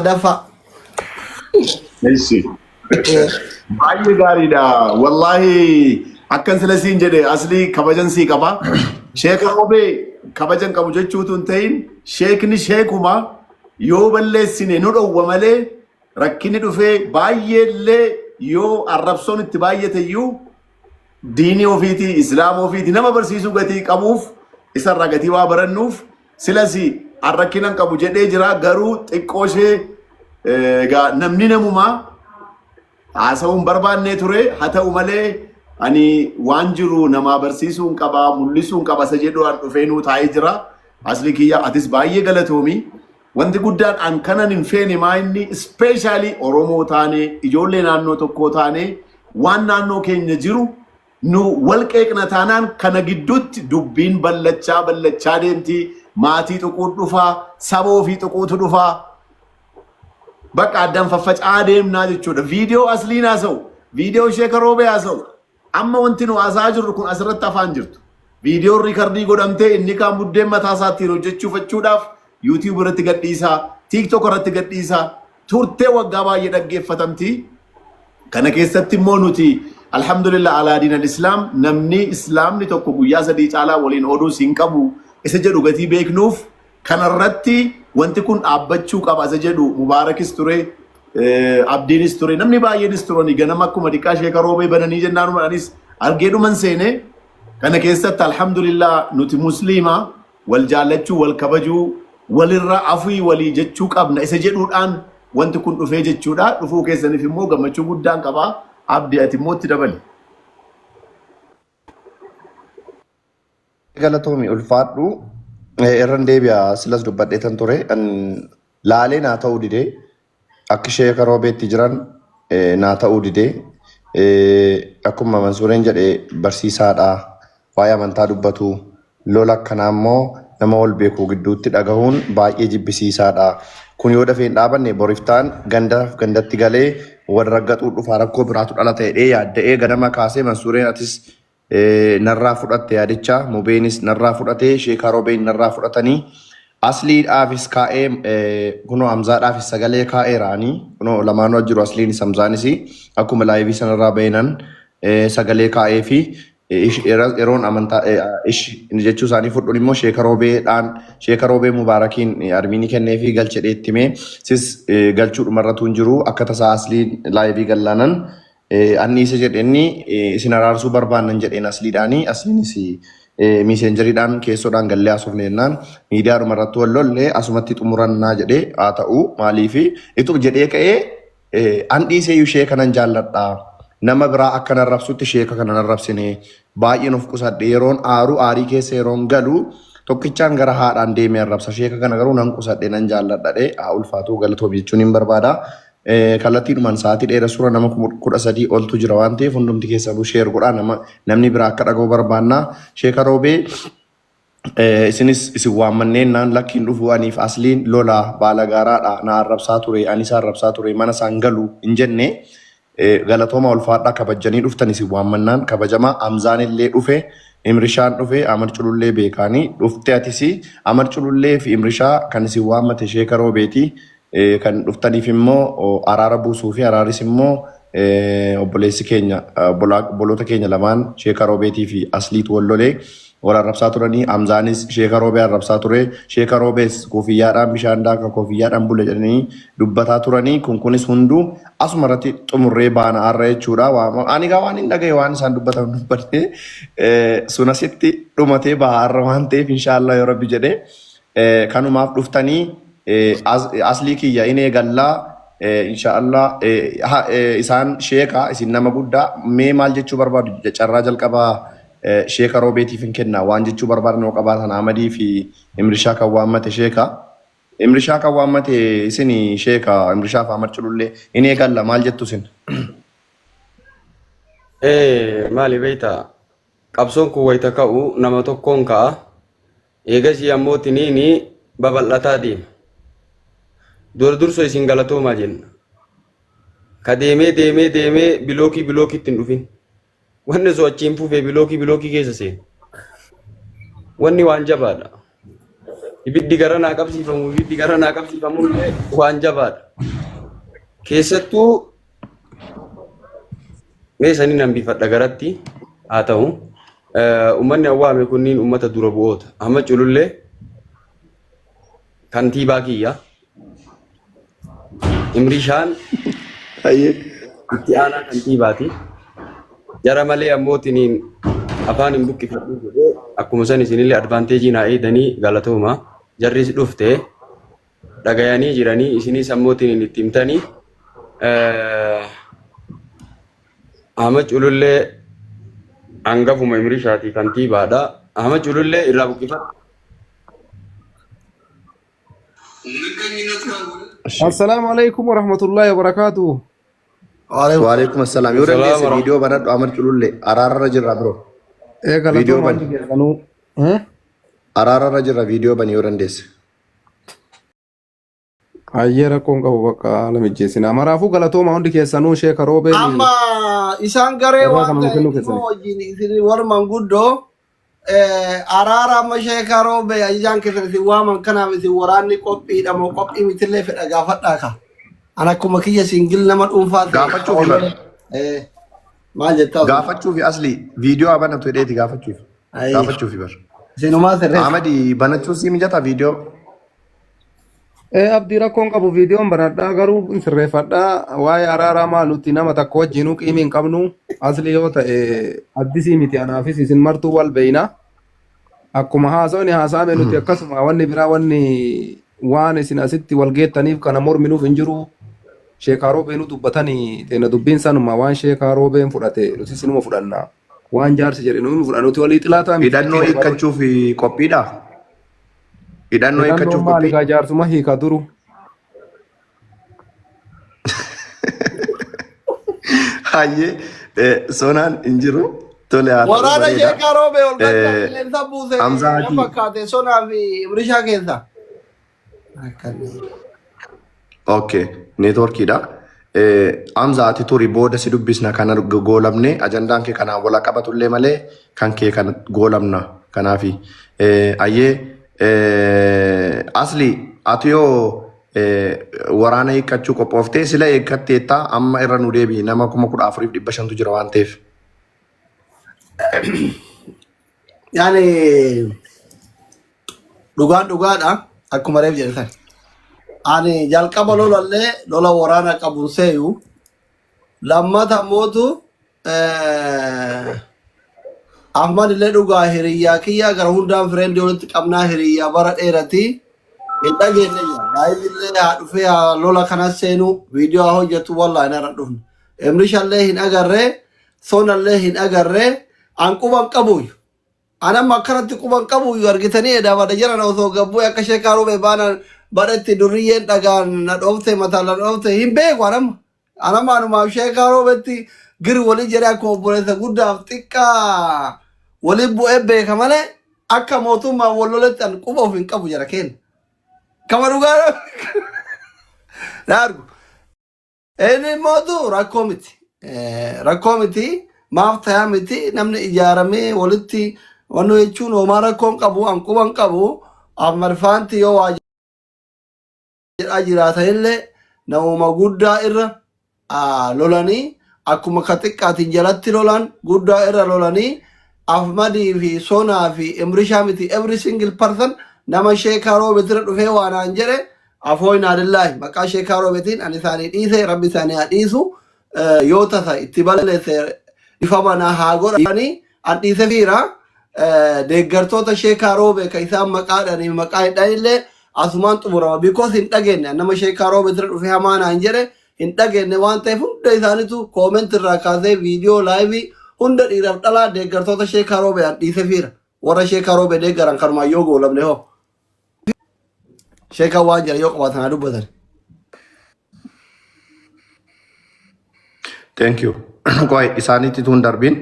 Sadaffaa. Eessi. Baay'ee gaariidha. Wallaahi akkan sila siin jedhe aslii kabajan sii qaba. Sheeka Roobee kabajan qabu jechuutu hin ta'in sheekni sheekuma yoo balleessine nu dhowwa malee rakkinni dhufee baay'eellee yoo arrabsoon itti baay'ate iyyuu diinii ofiitii islaama ofiitii nama barsiisuu gatii qabuuf isarraa gatii waa barannuuf silas an rakkinan qabu jedhee jira garuu xiqqoo ishee egaa namni namumaa haasa'uun barbaannee ture haa ta'u malee ani waan jiru namaa barsiisuun qaba mul'isuun qaba isa jedhu an dhufee nuu taa'ee jira asli kiyya atis baay'ee galatoomi wanti guddaan an kanan hin feene maa inni ispeeshaalii Oromoo taane ijoollee naannoo tokkoo taane waan naannoo keenya jiru nu wal qeeqna taanaan kana gidduutti dubbiin ballachaa ballachaa deemti maatii tuquun dhufaa saba ofii tuquutu dhufaa bakka addaan faffaca'aa deemnaa jechuudha. Viidiyoo asliin haasa'u, viidiyoo sheeka roobee haasa'u. Amma wanti nu haasa'aa jirru kun asirratti afaan jirtu. Viidiyoon riikardii godhamtee inni kaan buddeen mataa isaattiin hojjechuufachuudhaaf YouTube irratti gadhiisaa, TikTok irratti gadhiisaa, turtee waggaa baay'ee dhaggeeffatamti. Kana keessatti immoo nuti alhamdulillah alaa diin al-islaam namni islaamni tokko guyyaa 3 caalaa waliin oduus hin qabu isa jedhu gatii beeknuuf kanarratti wanti kun dhaabbachuu qaba isa jedhu Mubaarakis ture Abdiinis ture namni baay'eenis turani ganama akkuma diqqaa sheeka roobee bananii jennaan anis argeedhuman seene kana keessatti alhamdulillah nuti musliima wal jaallachuu wal kabajuu walirra afii walii jechuu qabna isa jedhuudhaan wanti kun dhufee jechuudha dhufuu keessaniif immoo gammachuu guddaan qaba abdi ati immoo itti dabali. Galatoomi ulfaadhu irran deebi'a silas dubbadheetan ture laalee naa ta'uu didee akka sheeka roobeetti jiran naa ta'uu didee akkuma Mansuureen jedhe barsiisaadha waa'ee amantaa dubbatu lola akkanaa immoo nama wal beeku gidduutti dhagahuun baay'ee jibbisiisaadha. Kun yoo dafee hin dhaabanne boriftaan gandaaf gandatti galee wal raggaxuu dhufaa rakkoo biraatu dhalata jedhee yaadda'ee ganama kaasee Mansuureen atis narraa fudhatte yaadicha mubeenis narraa fudhate sheekaa roobeen narraa fudhatanii asliidhaafis kaa'ee kunoo hamzaadhaafis sagalee kaa'eeraanii kunoo lamaanuu jiru asliinis hamzaanis akkuma laayivii sanarraa bahinan sagalee kaa'ee fi yeroon amantaa jechuu isaanii fudhuun immoo sheeka roobeedhaan sheeka roobee mubaarakiin armiinii kennee fi galche dheettime sis galchuu dhumarratu hin jiru akka tasaa asliin laayivii gallaanan Anni isa jedhe inni isin araarsuu barbaannan jedheen asliidhaani asliinis miiseenjeriidhaan keessoodhaan gallee haasofne jennaan miidiyaadhuma irratti wal lolle asumatti xumurannaa jedhee haa ta'u maaliifi itu jedhee ka'ee an dhiisee iyyuu sheeka nan jaalladha nama biraa akka nan rabsutti sheeka kana nan rabsine baay'een of qusadhe yeroon aaru aarii keessa yeroon galu tokkichaan gara haadhaan deemee arrabsa sheeka kana garuu nan qusadhe nan jaalladha dhee haa ulfaatu galatoomi jechuun hin barbaada. Kallattiidhumaan sa'aatii dheeressuurra nama 13,000 oltu jira waan ta'eef hundumti keessanuu sheer godhaa nama namni biraa akka dhaga'u barbaanna. Sheeka Roobee isinis isin waammanneen naan lakkiin dhufu aniif asliin lola baala gaaraadha na arrabsaa ture ani isa arrabsaa ture mana isaan galu hin jenne galatooma ulfaadhaa kabajjanii dhuftan isin waammannaan kabajamaa Hamzaan illee dhufe Imrishaan dhufe Amar Culullee beekaanii dhufte atis Amar Culullee fi Imrishaa kan isin waammate Sheeka Roobeeti. Kan dhuftaniif immoo araara buusuu fi araaris immoo obboleessi keenya obboloota keenya lamaan Sheeka Roobeetii fi Asliitu wal lolee wal arrabsaa turanii Hamzaanis Sheeka Roobee arrabsaa ture Sheeka Roobees koofiyyaadhaan bishaan daaka koofiyyaadhaan bule jedhanii dubbataa turanii kun kunis hunduu asuma irratti xumurree baana har'a jechuudha. Ani gaa waan hin dhagaye waan isaan dubbatan dubbadhe sun asitti dhumatee baha har'a waan ta'eef inshaallah yoo rabbi jedhee Kanumaaf dhuftanii aslii kiyya in eegallaa inshaallah isaan sheeka isin nama guddaa mee maal jechuu barbaadu carraa jalqabaa sheeka roobeetiif hin kenna waan jechuu barbaadan yoo qabaatan Ahmadii fi Imrishaa kan waammate sheeka. Imrishaa kan waammate isin sheeka Imrishaa fi Ahmad Culullee in eegalla maal jettu isin? Maali beektaa qabsoon kun wayita ka'u nama tokkoon ka'a. Eegasii ammoo tiniini babal'ataa deema. Dura dursoo isin galatoomaa jenna. Ka deemee deemee deemee bilookii bilookiitti hin dhufin. Wanni osoo achiin fufee bilookii bilookii keessa seena. Wanni waan jabaadha. Ibiddi gara naa qabsiifamu ibiddi gara naa qabsiifamu illee waan jabaadha. Keessattuu mee saniin hambifadha garatti haa ta'u. Uummanni awwaame kunniin uummata dura bu'oota. Ahmad Culullee kantiibaa kiyya. Imrishaan Hayyee. itti aanaa kantiibaati. Jara malee ammootiniin afaan hin buqqifadhu jedhee akkuma san isinillee advantage naa eedanii galatooma. Jarris dhufte dhagayanii jiranii isinis ammootiniin itti himtanii. Ahmad Culullee hangafuma Imrishaati kantiibaadha. Ahmad Culullee irraa buqqifadhu. Assalaamu alaikum warahmatullahi wabarakatuh. Waalaikum assalaam. Yoo Salaam dandeesse warahmatullahi. viidiyoo banadhu Ahmad Culullee araararra jirra bro. Ee Viidiyoo galatooma bani. hundi keessanuu. Eh? Araararra jirra viidiyoo bani yoo dandeesse. Hayyee rakkoon qabu bakka haala mijjeessinaa. Maraafuu galatooma hundi keessanuu sheeka roobeen Amma isaan garee carraa waan kana nu ta'eef kennuu dhimma keessaniif. wajjin isin warra manguddoo araara amma sheekaa roobee ajajaan keessan isin waaman kanaaf isin waraanni qophiidha moo qophii mitillee fedha gaafadhaa ka. An akkuma kiyya singil nama dhuunfaa ta'e Gaafachuufi bar. Maal jettaa sun? Gaafachuufi asli viidiyoo haa banatu jedheeti gaafachuufi. Ayi. Gaafachuufi bar. Isinumaa sirreessa. Ahmadi banachuu sii mijataa viidiyoo. Ee abdii rakkoon qabu viidiyoon banadhaa garuu hin sirreeffadhaa waa'ee araaraa maal nuti nama takka wajjinuu qiimii hin qabnu asli yoo ta'e addisii miti anaafis isin martuu wal beeyna. Akkuma haasawni haasa'ame nuti akkasuma wanni biraa wanni waan isin asitti wal geettaniif kana morminuuf hin jiru. Sheekaa roobeenuu dubbatanii teena dubbiin sanuma waan sheekaa roobeen fudhate nuti sinuma fudhanna. Waan jaarsi jedhe nuyi fudhanna nuti walii xilaataa miti. Hidhannoo hiikkachuuf qophiidha. Hidhannoo Hidhannoon hiikkachuuf maali qophii. kaa jaarsuma hiika duru. Hayyee sonaan hin jiru. Tole haa ta'u Waraana bareeda. sheekaa roobee ol galchaa qilleensa buuse Hamzaa na Hajii. fakkaate sonaa fi Imrishaa keessa. Akkanni. Okay, neetworkiidha. Hamza ati turi booda si dubbisna kana goolamne ajandaan kee kanaan wal qabatullee malee kan kee kana goolamna kanaafi. Ayyee asli ati yoo waraana hiikkachuu qophooftee sila eeggatteetta amma irra nu deebi'i nama 14,500tu jira waan ta'eef. Yaani dhugaan dhugaadha akkuma reef jedhe san. Ani jalqaba lolallee lola waraana qabu seeyu lammata mootu Ahmad illee dhugaa hiriyyaa kiyyaa gara hundaan friend walitti qabnaa hiriyyaa bara dheerati hin dhageenye jira. Live illee haa dhufee haa lola kanas seenu viidiyoo haa hojjetu wallaahi narra dhufne. Imrishallee hin agarree sonallee hin agarree an quban qabuuyyu. An amma akkanatti quban qabuuyyu argitanii edaa bada jiran osoo gabbuu akka sheekaa roobee baanaan badhetti durriyyeen dhagaan na dhoofte mataan na dhoofte hin beeku an amma. An amma anumaaf sheekaa roobetti gir walii jedhee akkuma obboleessa guddaaf xiqqaa walii bu'ee beeka malee akka mootummaan wal loletti an quba of hin qabu jara keenya. Kama dhugaa na argu. Inni mootu rakkoo miti. Rakkoo miti. Maaf tayaa miti namni ijaaramee walitti wannu jechuun homaa rakkoo hin qabu an quba hin qabu. Ahmad Faanti yoo waa jedhaa jiraatanillee namuma guddaa irra lolanii akkuma ka xiqqaatiin jalatti lolan guddaa irra lolanii Ahmadii fi Sonaa fi Imrishaa miti every single person nama sheekaa roobeetira dhufee waa naan jedhe afooynaa lillaahi maqaa sheekaa roobeetiin ani isaanii dhiise rabbi isaanii haa dhiisu yoo tasa itti balleesse dhifama naa haa godhanii an dhiise fiira deeggartoota sheekaa roobee ka isaan maqaadhanii maqaa hin dhahinillee asumaan xumurama because hin dhageenye nama sheekaa roobeetira dhufee hamaa naan jedhe hin dhageenye waan ta'eef hunda isaaniitu comment irraa kaasee viidiyoo live hunda dhiiraaf dhalaa deeggartoota sheekaa roobee an dhiise fiira warra sheekaa roobee deeggaran kanumaan yoo goolamne hoo sheekaa waan jira yoo qabaatan haa dubbatan. Thank you. Qoy isaanitti tun darbiin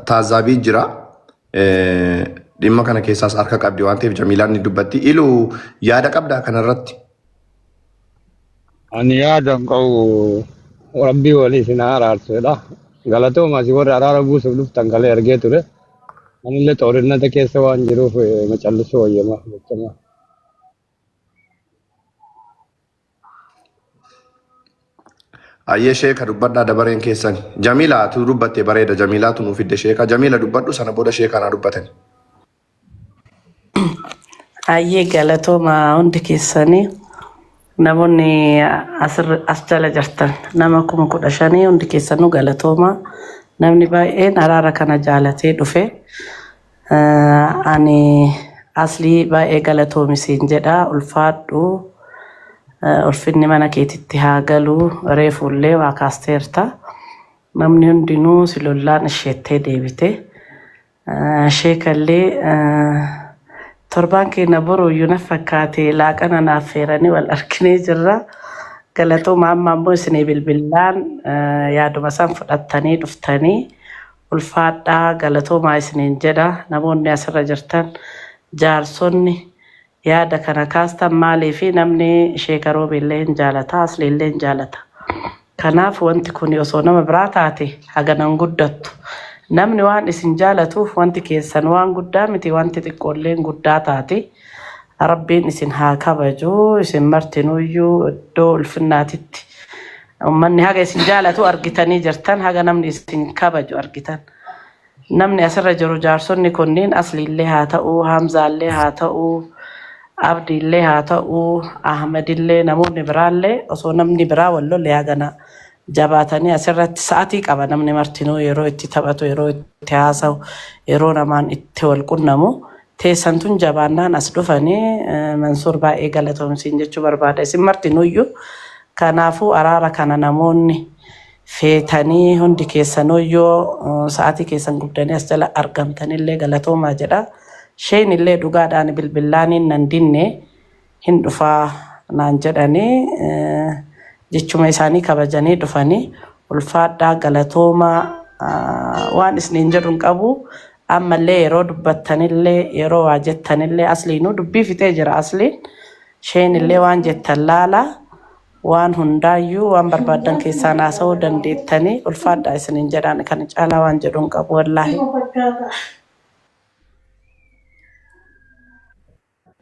taazzaabii jira. Dhimma kana keessaas harka qabdi waan ta'eef Jamiilaan ni dubbatti. Ilu yaada qabdaa kanarratti? Ani yaada hin qabu rabbii walii isin haa araarsuudha. Galatooma asii warri araara buusuuf dhuftan kalee argee ture. Anillee xoorinata keessa waan jiruuf macallisuu wayyama jechamaa. Ayyee sheeka dubbadhaa dabareen keessan. Jamiila tu dubbatte bareeda Jamiilaatu nuu fidde sheeka. Jamiila dubbadhu sana booda sheeka naa dubbatani. Ayyee galatooma hundi keessanii namoonni as jala jirtan nama 15,000 hundi keessanuu galatooma. Namni baay'een araara kana jaalatee dhufe. Ani aslii baay'ee galatoomisiin jedha ulfaadhu. Ulfinni mana keetitti haa galu reefullee waa kaasteerta. Namni hundinuu si lollaan isheettee deebite. Sheekallee torbaan keenya boruuyyuu na fakkaate laaqana naaf feeranii wal arginee jirra. Galatooma amma ammoo isinii bilbillaan yaaduma san fudhattanii dhuftanii ulfaadhaa galatoomaa isiniin jedha. Namoonni asirra jirtan jaarsonni yaada kana kaastan maalii fi namni sheeka roobeellee hin jaalata asliillee hin jaalata. Kanaaf wanti kun osoo nama biraa taate haganan guddattu. Namni waan isin jaalatuuf wanti keessan waan guddaa miti wanti xiqqoolleen guddaa taate. Rabbiin isin haa kabaju isin martinuyyuu iddoo ulfinnaatitti. Uummanni haga isin jaalatu argitanii jirtan haga namni isin kabaju argitan. Namni asirra jiru jaarsonni kunniin asliillee haa ta'uu, Hamzaallee haa ta'uu, Abdiillee haa ta'uu, Ahmedillee namoonni biraallee osoo namni biraa wal lolle hagana jabaatanii asirratti sa'atii qaba namni martinuu yeroo itti taphatu, yeroo itti haasa'u, yeroo namaan itti wal qunnamu. Teessan tun jabaannaan as dhufanii Mansuur baay'ee galatoomsiin jechuu barbaada. Isin martinuyyuu kanaafuu araara kana namoonni feetanii hundi keessanuyyuu sa'atii keessan gubdanii as jala argamtanillee galatoomaa jedha. Sheen illee dhugaadhaan bilbillaaniin nan dinne hin dhufaa naan jedhanii jechuma isaanii kabajanii dhufanii ulfaadhaa galatoomaa waan isiniin jedhu hin qabu. Ammallee yeroo dubbattanillee yeroo waa jettanillee asliinuu dubbii fixee jira asliin. Sheen illee waan jettan laala. Waan hundaayyuu waan barbaaddan keessaan haasa'uu dandeettanii ulfaadhaa isiniin jedhaan kan caalaa waan jedhu hin qabu wallaahi.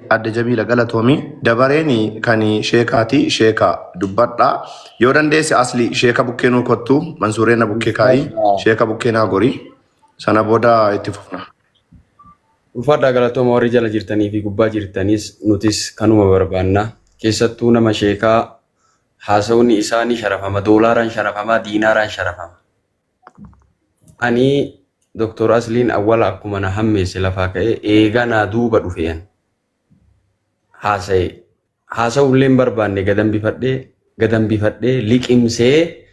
Adde Jamiila galatoomi. Dabareen kan sheekaati. Sheeka dubbadhaa. Yoo dandeesse asli sheeka bukkee nuu kottu. Mansuuree na bukkee kaa'i. Sheeka bukkee naa gori. Sana booda itti fufna. Ulfaadhaa galatooma warri jala jirtanii fi gubbaa jirtanis nutis kanuma barbaanna. Keessattuu nama sheekaa haasawni isaa ni sharafama. Doolaaraan sharafama, diinaaraan sharafama. Ani Dr. Asliin awwala akkuma na hammeesse lafaa ka'ee eegaa naa duuba dhufeen haasa'e. Haasa'ullee hin barbaanne gadan bifadhee liqimsee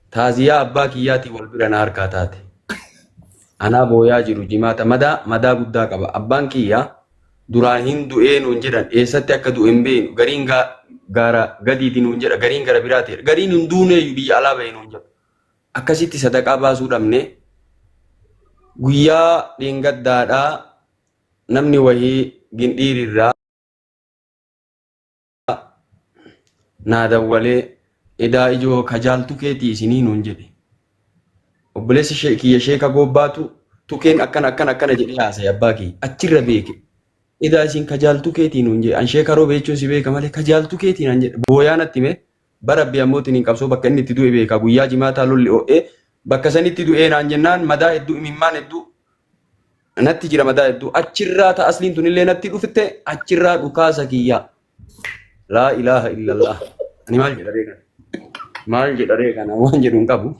taaziyaa abbaa kiyyaatiin wal bira na harkaa taate. Anaa booyaa jiru jimaata madaa madaa guddaa qaba. Abbaan kiyyaa duraan hin du'ee nuun jedhan eessatti akka du'e hin beeknu gariin gaara gadiiti nuun jedha gariin gara biraati gariin hin duuneeyyu biyya alaa bahe nuun jedha. Akkasitti sadaqaa baasuu dhabne guyyaa dheengaddaadhaa namni wahii gindhiirirraa naa dawwalee edaa ijoo kajaaltu keetii isinii nuun jedhe. Obboleessi kiyya sheeka goobbaatu tukeen akkana akkana akkana jedhee haasa'e abbaa kiyya achirra beeke. Edaa isin kajaaltu keetii nuun jedhe an sheeka roobe jechuun si beeka malee kajaaltu keetii naan jedhe booyaa natti hime bara rabbi ammootiin hin qabsoo bakka inni itti du'e beeka guyyaa jimaataa lolli o'ee bakka sanitti du'ee naan jennaan madaa hedduu imimmaan hedduu natti jira madaa hedduu achirraa ta asliin tunillee natti dhufte achirraa dhukaasa kiyya. Laa ilaaha illallah. Ani maal jedha ree kana? Maal jedha ree kana? Waan jedhu hin qabu.